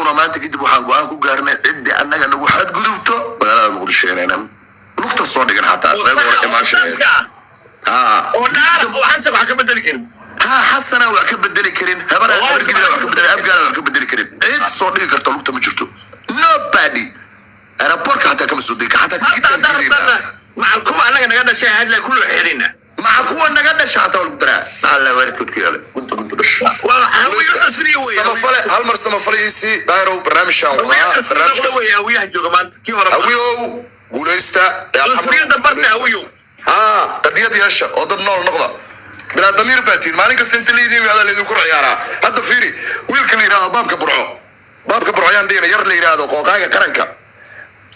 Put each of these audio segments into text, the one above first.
Annaguna maanta kadib waxaan go-aan ku gaarnay ciddii annaga nagu xadgudubto magaalada Muqdisho inaynan lugta soo dhigan, xataa reer hore imaashaheeda. Ha. Oo dhaara oo Xasan wax ka bedeli karin. Ha, Xasana wax ka bedeli karin, habara Habargidina wax ka bedeli, Abgaala wax ka bedeli karin. Cid soo dhigi karta lugta ma jirto, nobody. Airportka xataa kama soo degi, xataa hadda tikidkaan haddaan diidayna. rabtana macal kuwa annaga naga dhashay hadla kullu xirina. Maca kuwa naga dhasha xataa waa lagu daraa. Maxaa la waalidkood ku yaala gunta gunta dhash. Waa Hawiyo asriya wey. Samafale, hal mar samafale iisii, Dairow. Barnaamijkan Hawiyo waa asriya noqda barnaamijkaas. Wey Hawiyaha jooga maanta kii hore. Hawiyow, guulaysta. Asriyada barta, Hawiyow. Ha, qadiyad yeesha oo dad nool noqda. Bilaa damiir baa tihin. Maalin kasta inta laydin yimaada laydinku ciyaaraa. Hadda fiiri wiilka la yidhahdo baabka Burco, baabka Burco yaan dhihina, yar la yidhaahdo Qooqaaga Qaranka,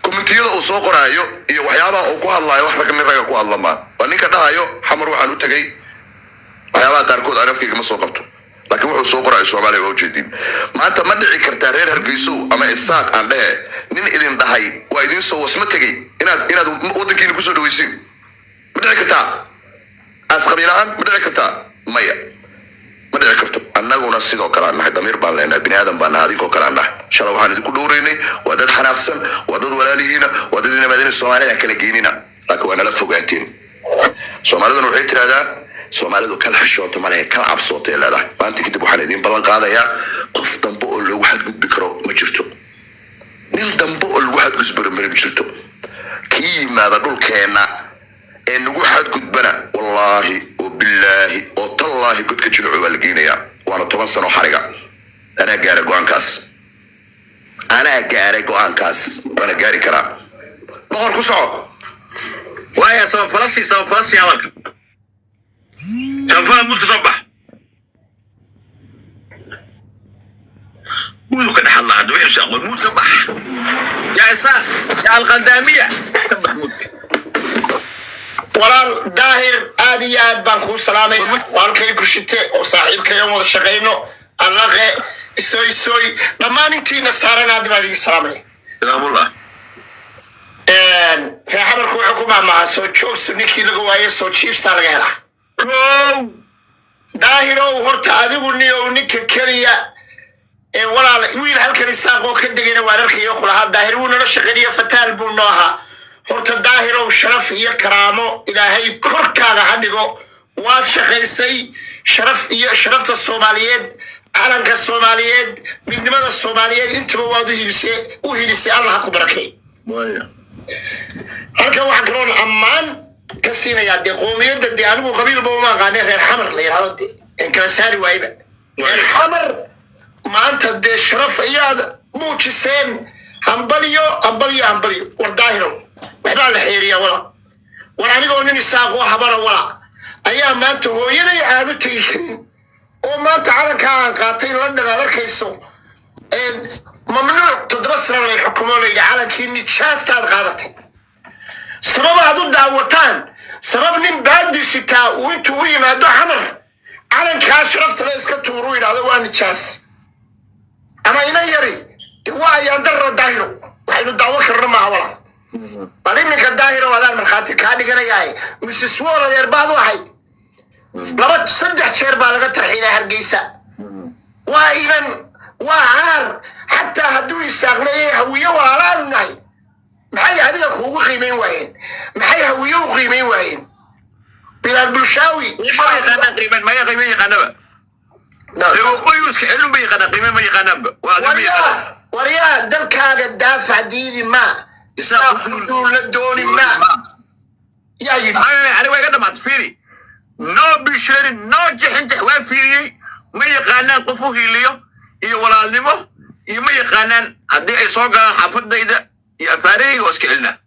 commentiyada uu soo qoraayo iyo waxyaabaha uu ku hadlaayo, wax rag nin raga ku hadlamaa. Waa ninka dhahayo Xamar waxaan u tegay waxyaabaha qaarkood aan afkayga ma soo qabto, laakiin wuxuu soo qoraayo Soomaaliya waa ujeedin. Maanta ma dhici kartaa reer Hargeysow ama Isaaq aan dhehe, nin idin dhahay waa idin soo wasma tegey inaad waddankiina kusoo dhaweysiin? Ma dhici kartaa? Aas qabiil ahaan ma dhici kartaa? Maya, ma dhici karto. Annaguna sidoo kale aan nahay, damiir baan leenahay, bini aadan baan nahay, adinkoo kale aan nahay. Shalay waxaan idinku dhowraynay waa dad xanaaqsan, waa dad walaalihiina, waa dad inamaadina Soomaalida kala geynina, laakiin waa nala fogaateen. Soomaaliduna waxay tidhahdaa, Soomaalidu kala xishooto malehe, kala cabsootay leedahay. Maanta kadib waxaan idiin ballan qaadayaa qof dambe oo loogu xadgudbi karo ma jirto. Nin dambe oo lagu xadgudbi ma jirto. Kii yimaada dhulkeenna ee nagu xadgudbana, wallaahi oo billaahi oo tallaahi, godka Jilco baa la geynayaa, waana 10 sano xariga. Anaa gaaray go-aankaas, anaa gaaray go-aankaas, waana gaari karaa. Boqor, ku soco. Waaya, samafalasi, samafalasi, hadalka samafala. Muudka soo bax, muudka dhex hadla hadda wixii aqoon. Muudka bax, yaa Isaaq, yaa Alqaldaamiya, ka bax muudka. Walaal Daahir, aad iyo aad baan kuu salaamay. Walaalkay ku shite oo saaxiibkay aan wada shaqayno, Allaqe, isoy isoy, dhammaan intiina saaran aad baan idin salaamay. Salaamullah. Reer Xamarku wuxuu ku maamahaa: soo joogso ninkii laga waayo, soo jiifsaa laga helaa. Kow. Daahirow, horta adigu niyow ninka keliya ee walaal wiil halkan Isaaqoo ka degayna waan arkayo kulahaa Daahir wuu nala shaqaynayo, fataal buu noo ahaa. Horta Daahirow, sharaf iyo karaamo Ilaahay korkaaga ha dhigo. Waad shaqaysay. Sharaf iyo sharafta Soomaaliyeed, calanka Soomaaliyeed, midnimada Soomaaliyeed, intaba waad u hibisay, u hilisay. Allah ha ku barakeey. Halkan waxaan kaloon ammaan ka siinayaa dee qoomiyadda, dee anigu qabiilba uma aqaane, reer Xamar la yidhahdo, dee en kala saari waayba. Reer Xamar maanta dee sharaf ayaad muujiseen. Hambalyo, hambalyo, hambalyo. War Daahirow, waxbaa la xeeriyaa wala. War anigoo nin Isaaqoo Habara wala ayaa maanta hooyaday aanu tegi karin, oo maanta calankaa aan qaatay London aad arkayso mamnuuc, 7 sano lay xukumo, layidhi calankii nijaastaad qaadatay. Sabab aad u daawataan, sabab nin baadi sitaa uu intuu u yimaado Xamar calankaa sharafta le iska tuuru, yidhahdo waa nijaas, ama ina yari, waa ayaan darro. Daahiro, waxaynu daawo karno maaha walaal. Bal iminka Daahiro, adaan markhaati kaa dhiganayahay, Mrs Wol adeer baad u ahayd. Laba saddex jeer baa laga tarxiilay Hargeysa. Waa inan, waa caar. Xataa hadduu Isaaq leeyahay Hawiye walaalaanu nahay, maxay adiga kuugu qiimayn waayeen? Maxay Hawiye u qiimayn waayeen? Bilaal Bulshaawi. Ma yaqaanaan qiimen, maya qiimen yaqaanaba. Waqooyigu iska xilun ba yaqaanaa, qiimen ma yaqaanaanba. Waa ma waryaa yaqaanaan. Waryaa, dalkaaga daafac diidi ma, Isaaq la dooni ma, yaa yidhi? Ani waa iga dhamaatay. Fiiri, noo bisheeri, noo jixinjix, waa fiiriyey. Ma yaqaanaan qof u hiiliyo iyo walaalnimo iyo ma yaqaanaan. Haddii ay soo galaan xaafadayda iyo afaarahayga, waa iska celinaa.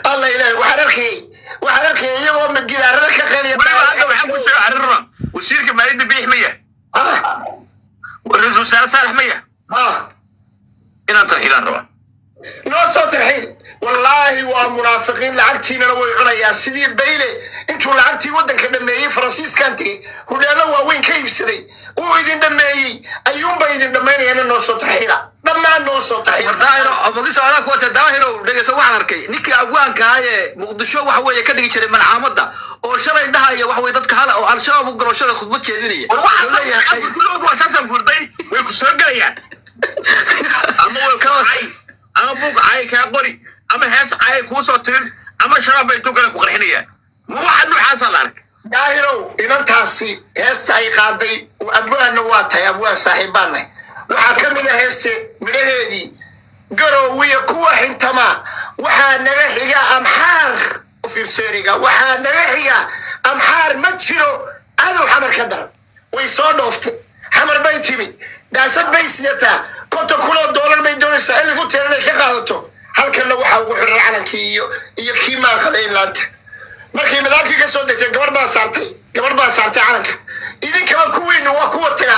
Alla Ilaahay, waxaan arkayay iyagoo gidaarada ka qeliya. Weliba hadda waxaan ku sheega arrin: wasiirka maaliyadda Biix maya, ra-iisul wasaare Saalax maya, inaan tarxiilaan rabaa. Noo soo tarxiil. Wallaahi waa munaafiqiin, lacagtiinana way cunayaan. Sidii Bayle intuu lacagtii waddanka dhameeyey, Faransiiskan tegey, hudheelo waaweyn ka iibsaday, uu idin dhameeyey, ayuunba idin dhammaynayana. Noo soo tarxiila dhammaan, noo soo tarxiila. War Daahiro, Muqdisho adaa ku wata. Daahirow, dhegeyso, waxaan arkay ninkii abwaanka ahaa ee Muqdisho waxa weeye ka dhigi jiray malcaamadda, oo shalay dhahaya waxa weye dadka hala oo Al-Shabaab u galo, shalay khudbad jeedinaya. War Wuxuu leeyahay waxaa saasaan furday, way ku soo gelayaan. Cay ama buug cay kaa qori ama hees cay kuu soo tirin ama shabaab bay intuu kale ku qarxinayaan. Ma waxa noocaasa la arkay? Daahirow, inantaasi heesta ay qaaday, abwaanna waa tahay, abwaan saaxiibbaannahay. Waxaa ka mid a heeste midhaheedii: "Garoowiya kuwa xintama, waxaa naga xiga Amxaar." U fiirso ereyga, "waxaa naga xiga Amxaar." Ma jiro cadow Xamar ka daran. Way soo dhooftay, Xamar bay timi, daasad bay sidataa, $50,000 bay doonaysaa in lagu teelanay ka qaadato. Halkanna waxaa ugu xiran calankii iyo kii maanqada inlaanta. Markii madaarkii ka soo degtay, gabar baa saartay, gabar baa saartay calanka. Idinkaba kuwiinu waa kuwa taga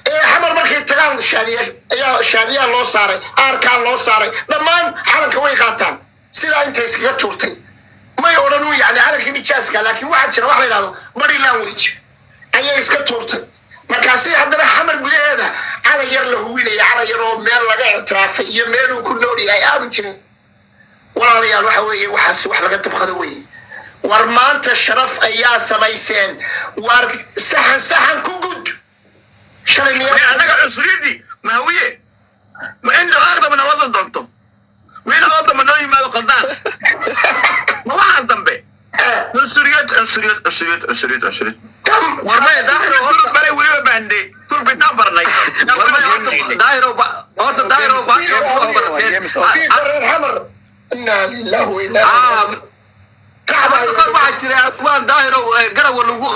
ee Xamar. Markay tagaan, shaadiya ayaa, shaadiyaa loo saaray, aarkaa loo saaray, dhammaan calanka way qaataan. Sidaa intay iskaga tuurtay may odhan u yani calankii nijaaska, laakiin waxaa jira wax la yidhahdo body language ayay iska tuurtay. Markaasi haddana Xamar gudaheeda calan yar la huwinaya, calan yar oo meel laga ictiraafay iyo meeluu ku nool yahay aanu jirin. Walaalayaal, waxa weeye waxaas wax laga dabqado weeye. War maanta sharaf ayaa samayseen. War saxan saxan ku gud shalay miyaa? Annaga cunsuriyadii mahawiye ma in dhaqaaq dambe nala soo doonto, ma in dhaqaaq dambe noo yimaado qaldaan, ma waxaan dambe cunsuriyad, cunsuriyad, cunsuriyad, cunsuriyad, cunsuriyad. War maya, Daahiro, horta Bare weliba baande turbitaan barnay. War maya, horta Daahiro, horta Daahiro, waa barateen. Reer Xamar, inaa lillahi wa inaa Ah, hadda kor waxaa jira abwaan, Daahiro, garawa lagu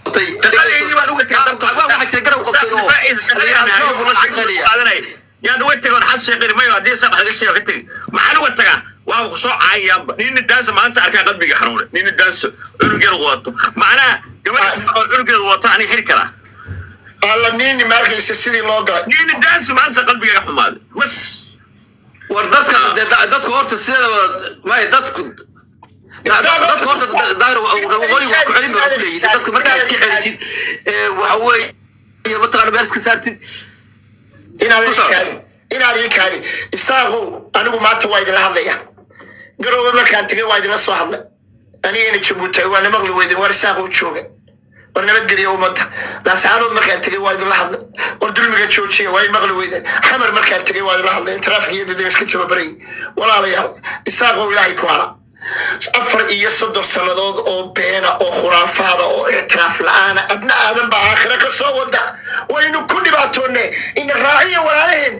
qabtay. Shaqadeydii baan uga tegay. Abwaan waxaa jira garaw qabtay oo Al-Shabaab ula shaqeynaya. Yaan uga tegay oon xas sheeqin mayo. Haddii sax laga sheego ka tegay, maxaan uga tagaa? Waaba ku soo caayayaanba. Nina daansa maanta arkaa qalbiga xanuune. Nina daansa cunugeeda wato, macnaha gabadha oo cunugeeda wato aniga xiri karaa. Alla, niini maarkaysa sidii loo galay. Nina daansa maanta qalbiga xumaaday bas. War dadka dee dadku horta sideedaba may dadku horta, Daahir, waqooyi wax ku celin baa ku leeyihin. Dadka markaa iska celisid waxa weeye mataqaana meel iska saartid. Inaad Ku soco. ii kaadi, inaad ii kaadi. Isaaqow, anigu maanta waa idinla hadlaya. Garoowe markaan tegay waa idinla soo hadlay anigana. Jabuuti waa na maqli weyden. War Isaaqow jooga, war nabadgeliya ummadda. Laasaanood markaan tegay waa idinla hadlay, war dulmiga joojiya, waa i maqli weyden. Xamar markaan tegay waa idinla hadlay, traffic iyo dadaba iska tababarayay. Walaalayaal, Isaaqow, ilaahay ku hala. 34 sannadood oo beena oo khuraafaada oo ictiraaf la-aana, adna aadan baa aakhira ka soo wada. Waynu ku dhibaatoonne, ina raaciya walaalaheen.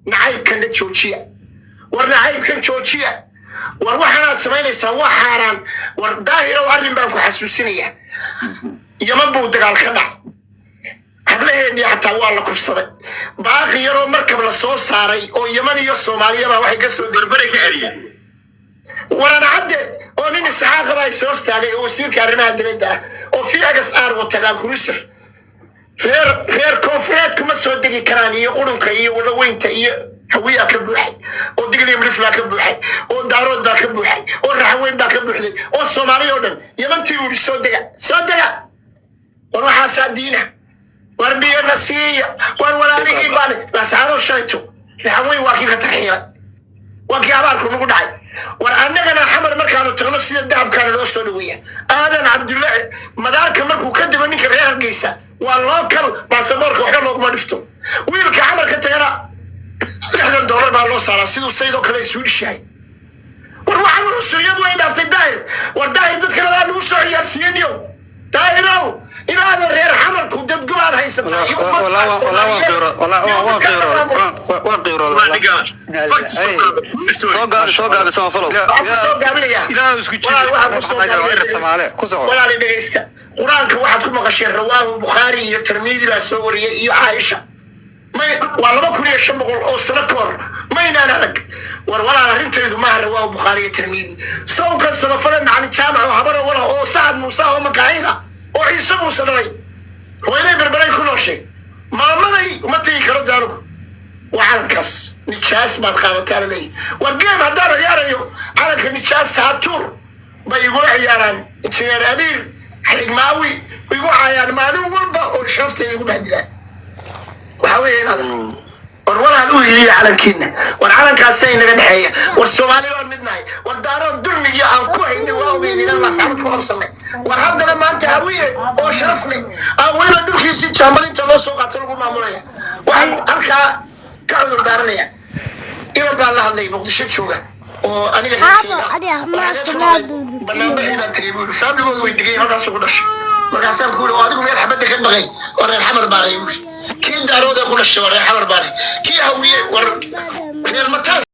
Nacaybkanna joojiya, war nacaybkan joojiya. War waxaanaad samaynaysaa waa xaaraan. War Daahirow, arrin baan ku xasuusinaya. Yaman buu dagaal ka dhac, hablaheennii xataa waa la kufsaday. Baaqi yaroo markab la soo saaray oo Yaman iyo Soomaaliyaba waxay ka soo degeen Barbaray ka eriyeen. Waran Cadde oo nin Isxaaqaba ay soo istaagay oo wasiirka arrimaha dibadda ah oo VXR wata, Land Cruiser. Reer koonfureed kuma soo degi karaan iyo qurunka iyo wadaweynta iyo Hawiyaa ka buuxay oo Digliya Miriflaa ka buuxay oo Daarood baa ka buuxay oo Raxaweyn baa ka buuxday oo Soomaali oo dhan Yamantii buu yidhi, "Soo dega, soo dega." War waxaasaa diina? War biyana siiya, war walaalihii baan. Laascaanood shalayto Raxaweyn waa kii ka tarxiilay, waa kii abaarku nagu dhacay. War annagana Xamar markaanu tagno sida dahabkaana loo soo dhaweeya. Aadan Cabdullaahi madaarka markuu ka dego, ninka reer Hargeysa waa local, baasaboorka waxba looguma dhifto. Wiilka Xamar ka tagana $60 baa loo saaraa, siduu saydoo kale Swedish yahay. War waxaan cunsuriyad way dhaaftay, Daahir. War Daahir, dadkan adaa nagu soo ciyaarsiiyeniyo. Daahirow, inaadan reer Xamarku dadgubaad haysataa iyo ummad Soomaaliyeed. Waan qiirooday. Soo gaabi, soo gaabi, Samafalow. Waxaan ku soo gaabinayaa. Ilaahu isku jiri. Walaal, waxaan ku soo gaabinayaa. Soomaali ku soco. Walaali, dhegaysta. Qur-aanka waxaad ku maqasheen rawaahu Bukhaari iyo Tirmidi baa soo wariyey iyo Caaisha. May waa 2500 oo sano ka hor maynaan arag. War walaal, arrintaydu maaha rawaahu Bukhaari iyo Tirmidi. Sawkan Samafale Macalin Jaamac oo Habara wala oo Sacad Muuse oo Makaayila oo Ciise Muuse dhalay, hooyaday Berberay ku nooshay, maamaday uma tegi karo daanugu. Waa calankaas nijaas baad qaadataa la leeyahy. War game haddaan ciyaarayo, calanka nijaasta ha tuur bay igula ciyaaraan. Injineer Amiir Xigmaawi igu caayaan maalin walba oo sharafta igu bahdilaan. Waxaa weeye inaad war walaal u heliya calankiina. War calankaasa inaga dhexeeya. War Soomaali baan mid nahay. War Daaroon dulmigii aan ku haynay waa ogeydin, Laascaanood ku qabsanay. War haddana maanta Hawiye oo sharaf leh aan weliba dhulkiisii jaambad inta loo soo qaato lagu maamulaya. Waxaan halkaa ka cudur daaranaya. Inan baan la hadlay Muqdisho jooga oo aniga Aabo, reerkeyga adiga oo ma xageed ku ku noolay. laabduudu. Banaanbaxii baan tegey buu yidhi, faamligooda way degeen, halkaasuu ku dhashay. Markaasaan ku yidhi, oo adigu meel xabadda ka baqay? Waa reer Xamar baanay buu yidhi. Kii Daaroodee ku dhashay waa reer Xamar baanay, kii Hawiye war reer Mataan.